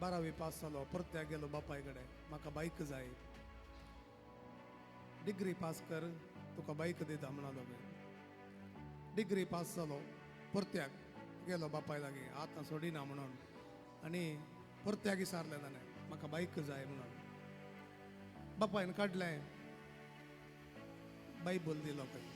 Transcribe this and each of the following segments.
बारावी पास जालो, परत्याक गेलो बापाय कडेन, म्हाका बायक जाय, डिग्री पास कर तुका बायक दिता म्हणालो. डिग्री पास जालो, परत्याक गेलो बापाय लागीं, आतां सोडिना म्हणून, आनी परत्याक विचारलें ताणें, म्हाका बायक जाय म्हणून. बापायन काडलें बायबल दिलो खंय.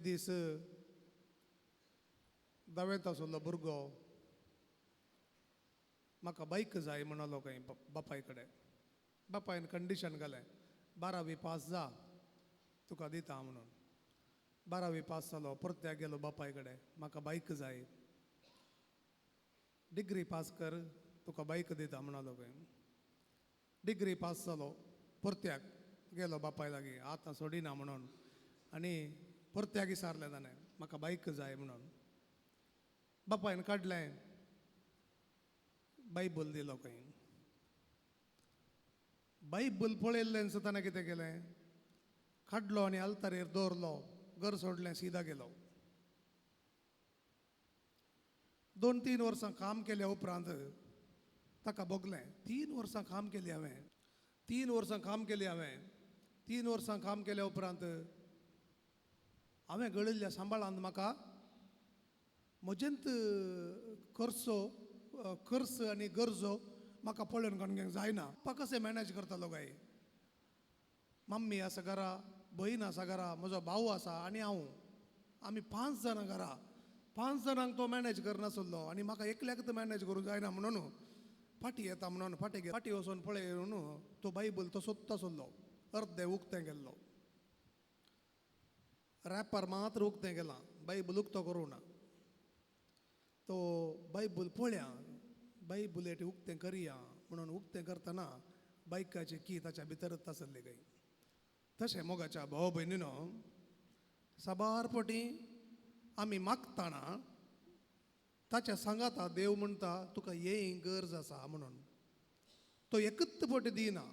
दीस धावेंत आसलो भुरगो म्हाका बायक जाय म्हणालो खंय बापाय कडेन. बापायन कंडिशन घालें, बारावी पास जा तुका दिता म्हणून. बारावी पास जालो, परत्याक गेलो बापाय कडेन, म्हाका बायक जाय, डिग्री पास कर तुका बायक दिता म्हणालो खंय. डिग्री पास जालो, परत्याक गेलो बापाय लागीं, आतां सोडिना म्हणून, आनी परत्याक विचारलें ताणें, म्हाका बायक जाय म्हणून. बापायन काडलें बायबल दिलो खंय. बायबल पळयल्लें ताणें कितें केलें, काडलो आनी आल्तारेर दवरलो, घर सोडलें, सिदा गेलो. 2-3 वर्सां काम केल्या उपरांत ताका भोगलें, 3 वर्सां काम केली हांवें, 3 वर्सां काम केली हांवें, 3 वर्सां काम केल्या उपरांत हांवें गळिल्ल्या सांबाळांत म्हाका म्हजेंत खर्चो खर्च आनी गरजो म्हाका पळोवन काडूंक जायना. पप्पा कशें मॅनेज करतालो काय, मम्मी आसा घरा, भयण आसा घरा, म्हजो भाव आसा आनी हांव, आमी 5 जाणां घरा. 5 जाणांक तो मॅनेज करनासलो आनी म्हाका एकल्याक तो मॅनेज करूंक जायना म्हणून फाटी येता म्हणून फाटी फाटी वचून पळय म्हणून तो बायबल तो सोदता आसलो, अर्दे उक्तें गेल्लो, रॅपर मात्र उक्तें गेलां, बायबल उक्तो करूं ना. तो बायबल पळया, बायबल उक्तें करया म्हणून उक्तें करतना बायकाची की ताच्या भितरच आसली खंय. तशें मोगाच्या भाव भयणीनो, साबार पटी आमी मागतना ताच्या सांगाता देव म्हणटा तुका हें गरज आसा म्हणून. तो एकच पटी दिना,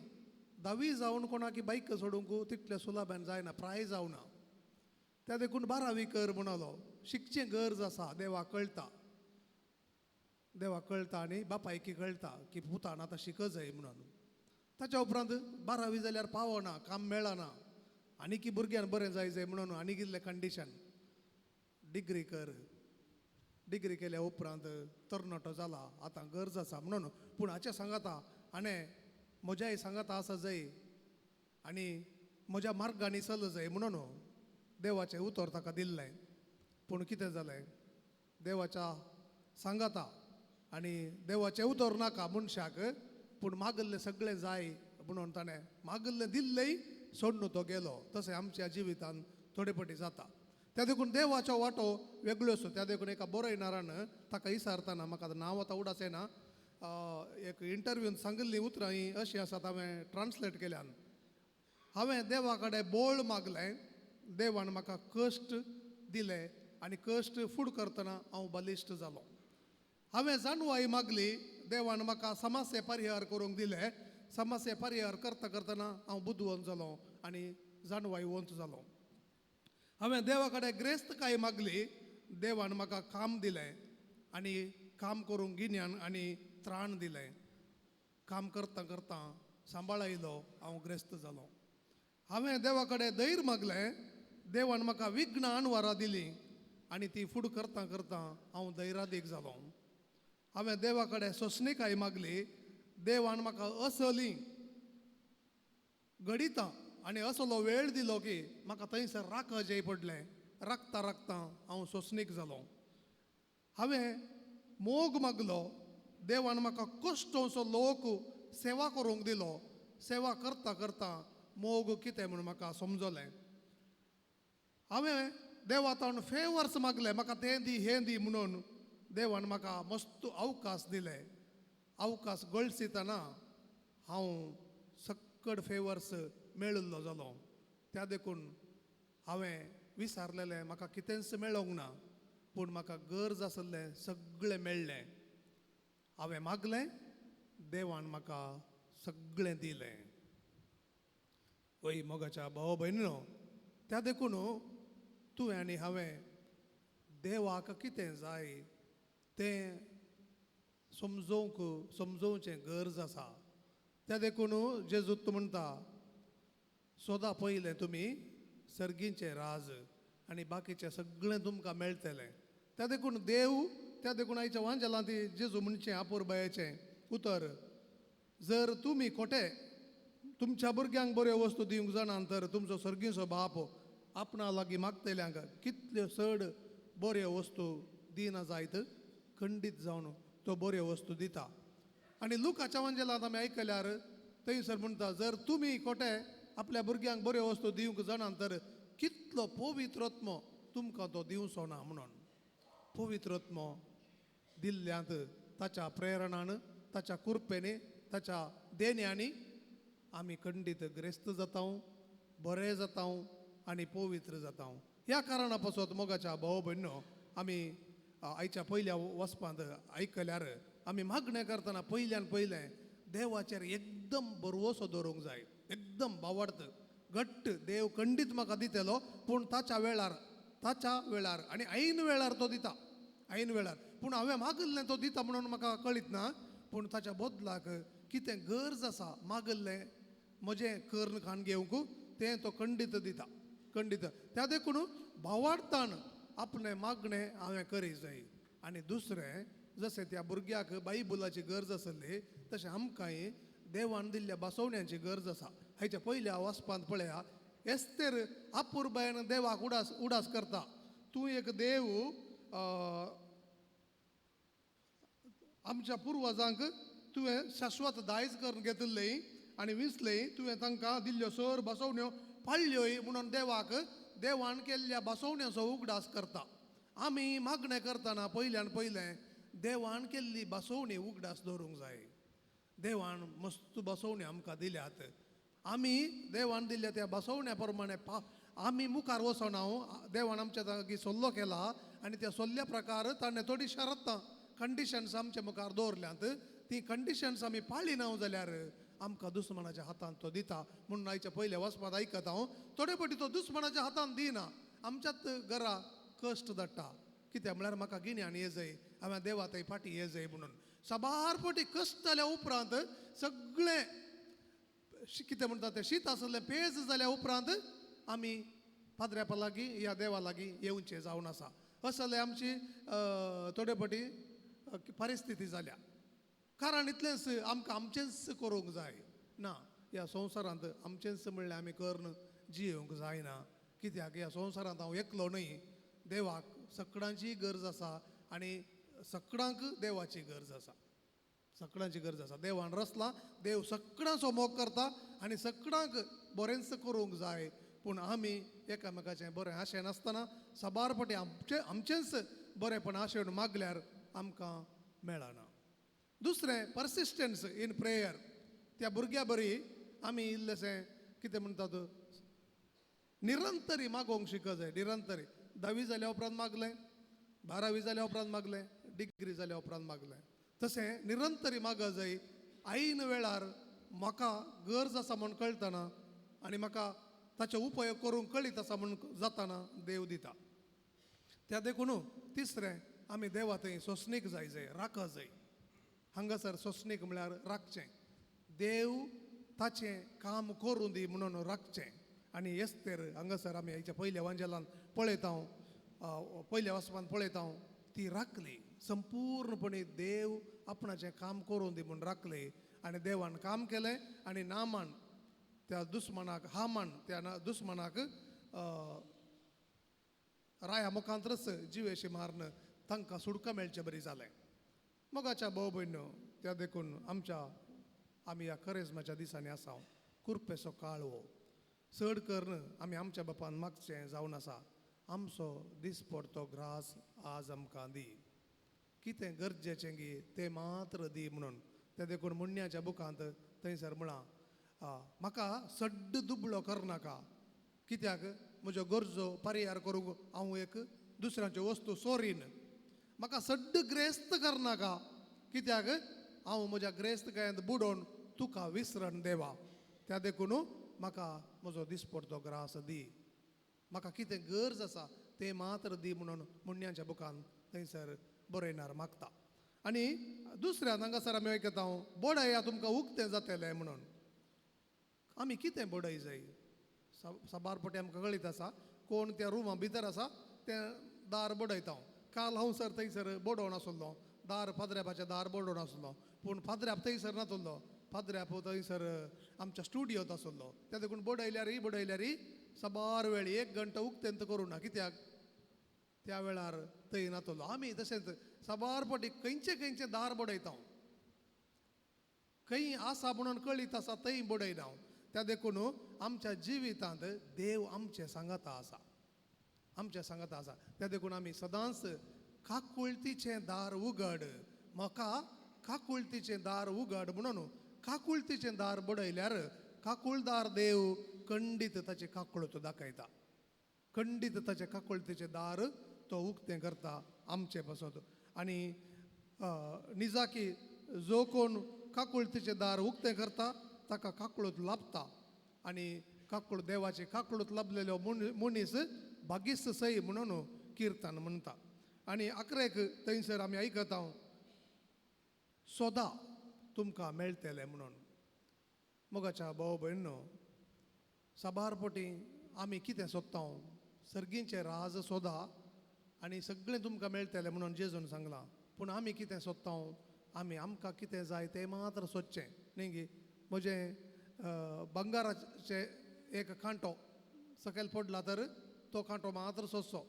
धावी जावन कोणाकी बायक सोडूंक तितल्या सुलाब्यान जायना, प्राय जावना. त्या देखून बारावी कर म्हणालो, शिकचें गरज आसा, देवाक कळटा, देवाक कळटा आनी बापायकी कळटा की पुतान आतां शिक जाय म्हणून. ताच्या उपरांत बारावी जाल्यार पावना, काम मेळना, आनी की भुरग्यान बरें जाय जाय म्हणून आनी कितलें कंडिशन, डिग्री कर. डिग्री केल्या उपरांत तरणाटो जाला, आतां गरज आसा म्हणून. पूण हाचें सांगाता आनी म्हज्याय सांगाता आसा जाय आनी म्हज्या मार्गांनी चल जाय म्हणून देवाचें उतर ताका दिल्लें. पूण कितें जालें, देवाच्या सांगाता आनी देवाचें उतर नाका मनशाक, पूण मागिल्लें सगळें जाय म्हणून ताणें मागिल्लें दिल्लेंय सोडून तो गेलो. तशें आमच्या जिवितान थोडे पटी जाता. त्या देखून देवाचो वांटो वेगळो आसो. त्या देखून एका बरयणारान ताका विचारतना, म्हाका आतां नांव आतां उडास येना, एक इंटरव्यून सांगिल्लीं उतरां हीं अशीं आसात, हांवें ट्रान्सलेट केल्यान. हांवें देवा कडेन बोळ मागलें, देवान म्हाका कश्ट दिले आनी कश्ट फूड करतना हांव बलिश्ट जालो. हांवें जाणवाय मागली, देवान म्हाका समस्या परिहार करूंक दिले, समस्या परिहार करता करतना हांव बुदवंत जालो आनी जाणवायवंत जालो. हांवें देवा कडेन ग्रेस्तकाय मागली, देवान म्हाका काम दिलें आनी काम करूंक गिन्यान आनी त्राण दिलें. काम करता करता सांबाळ आयलो, हांव ग्रेस्त जालो. हांवें देवा कडेन धैर्य मागलें, देवान म्हाका विघ्न अणवारां दिलीं आनी ती फूड करता करता हांव धैर्यादीक जालो. हांवें देवा कडेन सोंसणीकाय मागली, देवान म्हाका असली घडितां आनी असलो वेळ दिलो की म्हाका थंयसर राखचें पडलें. राखता राखता हांव सोंसणीक जालो. हांवें मोग मागलो, देवान म्हाका कश्टोसो लोक सेवा करूंक दिलो. सेवा करता करता मोग कितें म्हूण म्हाका समजलें. हांवें देवा ताण फेवर्स मागले, म्हाका तें दी हें दी म्हणून. देवान म्हाका मस्त अवकाश दिले. अवकाश गळसितना हांव सक्कड फेवर्स मेळिल्लो जालो. त्या देखून हांवें विचारलेलें म्हाका कितेंच मेळोंक ना, पूण म्हाका गरज आसलें सगळें मेळ्ळें. हांवें मागलें, देवान म्हाका सगळें दिलें. वय मोगाच्या भाव भयणीनो, त्या देखून तुवें आनी हांवें देवाक कितें जाय तें समजोवंक समजोवचें गरज आसा. त्या देखून जेजूत म्हणटा, सोदा पयलें तुमी सर्गीचें राज आनी बाकीचें सगळें तुमकां मेळटलें. त्या देखून देव, त्या देखून आयच्या वांजेलांत जेजू म्हणचें आपुरबायेचें उतर, जर तुमी खोटे तुमच्या भुरग्यांक बऱ्यो वस्तू दिवंक जाणा तर तुमचो सर्गीचो बाप आपणा लागीं मागतल्यांक कितल्यो चड बऱ्यो वस्तू दिना जायत, खंडीत जावन तो बऱ्यो वस्तू दिता. आनी लुकाच्या वांजेलांत आमी आयकल्यार थंयसर म्हणटा, जर तुमी खोटे आपल्या भुरग्यांक बऱ्यो वस्तू दिवंक जाणा तर कितलो पवित्र आत्मो तुमकां तो दिवचो ना म्हणून. पवित्र आत्मो दिल्ल्यांत ताच्या प्रेरणान, ताच्या कुरपेनी, ताच्या देण्यांनी आमी खंडीत ग्रेस्त जाता, बरें जाता आनी पवित्र जाता. ह्या कारणा पासत मोगाच्या भाव भयणो, आमी आयच्या पयल्या वचपांत आयकल्यार आमी मागणें करतना पयल्यान पयलें देवाचेर एकदम बरवसो दवरूंक जाय, एकदम बावडत घट्ट. देव खंडीत म्हाका दितलो, पूण ताच्या वेळार, ताच्या वेळार आनी ऐन वेळार तो दिता, ऐन वेळार. पूण हांवें मागिल्लें तो दिता म्हणून म्हाका कळीत ना, पूण ताच्या बदलाक कितें गरज आसा मागिल्लें म्हजें कर्ण खाण घेवंक तें तो खंडीत दिता, खंडीत. त्या देखून भावार्थान आपलें मागणें हांवें करी जाय. आनी दुसरें, जशें त्या भुरग्याक बायबलाची गरज आसली तशें आमकांय देवान दिल्ल्या बसवण्याची गरज आसा. हाच्या पयल्या वाचपांत पळया, एस्तेर अपुरबायेन देवाक उडास उडास करता, तूं एक देव, आमच्या पुर्वजांक तुवें शाश्वत दायज करून घेतिल्लें आनी विंचलें, तुवें तांकां दिल्ल्यो सर बसवण्यो पाळ्ळ्योय म्हणून देवाक देवान केल्ल्या बसवण्याचो उगडास करता. आमी मागणें करतना पयल्यान पयलें देवान केल्ली बसवणी उगडास दवरूंक जाय. देवान मस्त बसवण्यो आमकां दिल्यात, आमी देवान दिल्ल्या त्या बसवण्या प्रमाणे पा आमी मुखार वचना. देवान आमच्या लागीं सल्लो केला आनी त्या सल्ल्या प्रकार ताणें थोडी शरतां, कंडिशन्स आमच्या मुखार दवरल्यांत. ती कंडिशन्स आमी पाळिना जाल्यार आमकां दुस्मानाच्या हातांत तो दिता म्हणून आयच्या पयल्या वचपांत आयकता हांव. थोडे फावटी तो दुस्मानाच्या हातांत दिना, आमच्याच घरा कश्ट धाडटा. कित्याक म्हळ्यार म्हाका गिन्यान ये जाय, हांवें देवा थंय फाटीं ये जाय म्हणून. साबार फावटी कश्ट जाल्या उपरांत सगळें कितें म्हणटा तें शीत आसलें पेज जाल्या उपरांत आमी पाद्र्यापा लागीं ह्या देवा लागीं येवचें जावन आसा. असले आमची थोडे फावटी परिस्थिती जाल्या. कारण इतलेंच, आमकां आमचेंच करूंक जाय ना. ह्या संवसारांत आमचेंच म्हणल्यार आमी करून जियेवंक जायना. कित्याक ह्या संवसारांत हांव एकलो न्हय, देवाक सगळ्यांची गरज आसा आनी सगळ्यांक देवाची गरज आसा, सगळ्यांची गरज आसा. देवान रचला, देव सगळ्यांचो मोग करता आनी सगळ्यांक बरेंच करूंक जाय. पूण आमी एकामेकाचें बरें आशें नासतना साबार फावटी आमचें आमचेंच बरेंपण आशेवन मागल्यार आमकां मेळना. दुसरें, परसिस्टन्स इन प्रेयर. त्या भुरग्या बरी आमी इल्लेशें कितें म्हणटात, निरंतरी मागोवंक शिक जाय. निरंतरी धावी जाल्या उपरांत मागलें, बारावी जाल्या उपरांत मागलें, डिग्री जाल्या उपरांत मागलें, तशें निरंतरी माग जाय. ऐन वेळार म्हाका गरज आसा म्हूण कळटना आनी म्हाका ताचो उपयोग करूंक कळीत आसा म्हूण जाताना देव दिता. त्या देखून तिसरें, आमी देवा थंय सोंसणीक जाय जाय, राख जाय. हांगासर सोंसणीक म्हळ्यार राखचें, देव ताचें काम करूं दी म्हणून राखचें. आनी एस्तेर हांगासर आमी हाच्या पयल्या वांजेलान पळयता, पयल्या वाचपान पळयता, ती राखली संपूर्णपणे देव आपणाचें काम करूं दी म्हूण राखली आनी देवान काम केलें. आनी नामान त्या दुस्मानाक, हामान त्या दुस्मानाक राया मुखांतरच जिवेशी मारून तांकां सुडका मेळचे बरी जालें. मोगाच्या भाव भयणो, त्या देखून आमच्या आमी ह्या करेजमाच्या दिसांनी आसा, कुरपेचो काळ हो. चड करून आमी आमच्या बापान मागचें जावन आसा, आमचो दिसपडतो ग्रास आज आमकां दी, कितें गरजेचें गी तें मात्र दी म्हणून. तें देखून मुण्याच्या बुकांत थंयसर म्हळां, म्हाका सड्ड दुबळो करनाका, कित्याक म्हज्यो गरजो परिहार करूंक हांव एक दुसऱ्यांच्यो वस्तू सोरीन. म्हाका सड्ड ग्रेस्त करनाका, कित्याक हांव म्हज्या ग्रेस्तकायेंत बुडोवन तुका विसरण देवा. त्या देखून म्हाका म्हजो दिसपडतो ग्रास दी. म्हाका कितें गरज आसा तें मात्र दी म्हणून मुण्याच्या बुकान थंयसर बरयणार मागता. आनी दुसऱ्यान हांगासर आमी आयकता बडया तुमकां उक्तें जातलें म्हणून. आमी कितें बडय जाय? साबार पटी आमकां कळीत आसा कोण त्या रुमा भितर आसा तें दार बडयता. काल हांव सर थंयसर बडोवन आसलो, दार पाद्र्यापाचें दार बडोवन आसलो, पूण पाद्र्याप थंयसर नातलो, पाद्र्याप थंयसर आमच्या स्टुडियोत आसलो. त्या देखून बडयल्यारय बडयल्यारय साबार वेळ एक घंटो उक्तेंत करूं ना, कित्याक त्या वेळार थंय नातलो. आमी तशेंच साबार पटी खंयचे खंयचे दार बडयता, खंय आसा म्हणून कळीत आसा थंय बडयना. त्या देखून आमच्या जिवितांत देव आमचें सांगाता आसा, आमच्या सांगाता आसा. त्या देखून आमी सदांच काकुळतीचें दार उगड, म्हाका काकुळतीचें दार उगड म्हणून काकुळतीचें दार बडयल्यार काकुळदार देव खंडीत ताचे काकुळत दाखयता, खंडीत ताचे काकुळतीचें दार तो उक्तें करता आमचे पासत. आनी निजाकी जो कोण काकुळतीचें दार उक्तें करता ताका काकुळत लाबता. आनी काकुळ देवाचे काकुळत लाबलेलो मनीस भागीस्त सय म्हणून किर्तन म्हणटा. आनी अकरेक थंयसर आमी आयकता सोदा तुमकां मेळटलें म्हणून. मोगाच्या भाव भयणो, साबार पटी आमी कितें सोदता? सर्गींचें राज सोदा आनी सगळें तुमकां मेळटलें म्हणून जेजून सांगलां. पूण आमी कितें सोदता? आमी आमकां कितें जाय तें मात्र सोदचें न्ही गी. म्हजें बंगाराचें एक कांटो सकयल पडला तर तो कांटो मात्र सोदचो,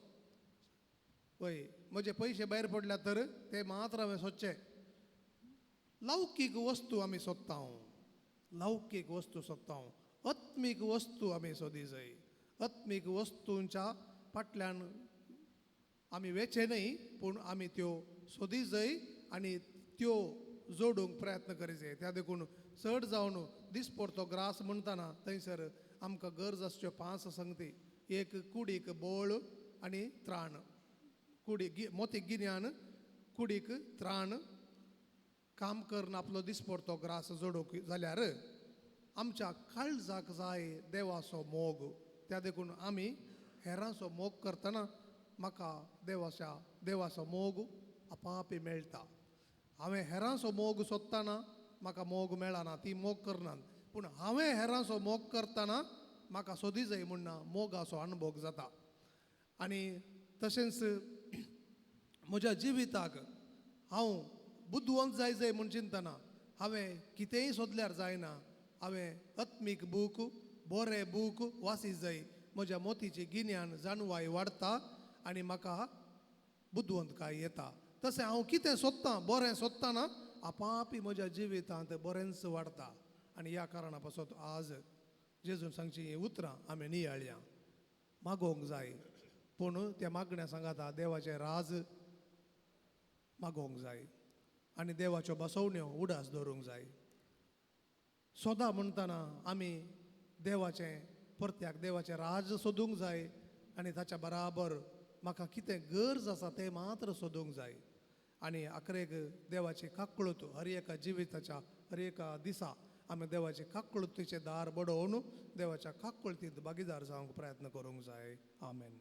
वय म्हजे पयशे भायर पडल्या तर ते मात्र हांवें सोदचे. लौकीक वस्तू आमी सोदता, लौकीक वस्तू सोदता, आत्मीक वस्तू आमी सोदी जाय. आत्मीक वस्तूंच्या फाटल्यान आमी वेचे न्हय, पूण आमी त्यो सोदी जाय आनी त्यो जोडूंक प्रयत्न करी जाय. त्या देखून चड जावन दिसपडतो ग्रास म्हणटना थंयसर आमकां गरज आसच्यो पांच संगती. एक कुडीक बोळ आनी त्राण, कुडीक मोतीक गिन्यान, कुडीक त्राण. काम करून आपलो दिसपडतो ग्रास जोडूंक जाल्यार आमच्या काळजाक जाय देवाचो मोग. त्या देखून आमी हेरांचो मोग करतना म्हाका देवाच्या देवाचो मोग आपापी मेळटा. हांवें हेरांचो मोग सोदतना म्हाका मोग मेळना, ती मोग करनात, पूण हांवें हेरांचो मोग करतना म्हाका सोदी जाय म्हूण ना मोगाचो अणभोग जाता. आनी तशेंच म्हज्या जिविताक हांव बुदवंत जाय जाय म्हूण चिंतना हांवें कितेंय सोदल्यार जायना, हांवें आत्मीक बूक बरे बूक वासी जाय. म्हज्या मोतीची गिन्यान जाणवाय वाडटा आनी म्हाका बुदवंतकाय येता. तशें हांव कितें सोदतां बरें सोदतना आपापी म्हज्या जिवितांत बरेंच वाडटा. आनी ह्या कारणा पासत आज जेजून सांगची हीं उतरां आमी नियाळया. मागोवंक जाय, पूण त्या मागण्या सांगाता देवाचें राज मागोवंक जाय आनी देवाच्यो बसवण्यो उडास दवरूंक जाय. सोदा म्हणटना आमी देवाचें परत्याक देवाचें राज सोदूंक जाय आनी ताच्या बराबर म्हाका कितें गरज आसा तें मात्र सोदूंक जाय. आनी अकरेक देवाची काकळूत हर एका जिविताच्या हर एका दिसा आमी देवाचे काकळुतीचें दार बडोवन देवाच्या काकळतींत भागीदार जावंक प्रयत्न करूंक जाय. आमेन.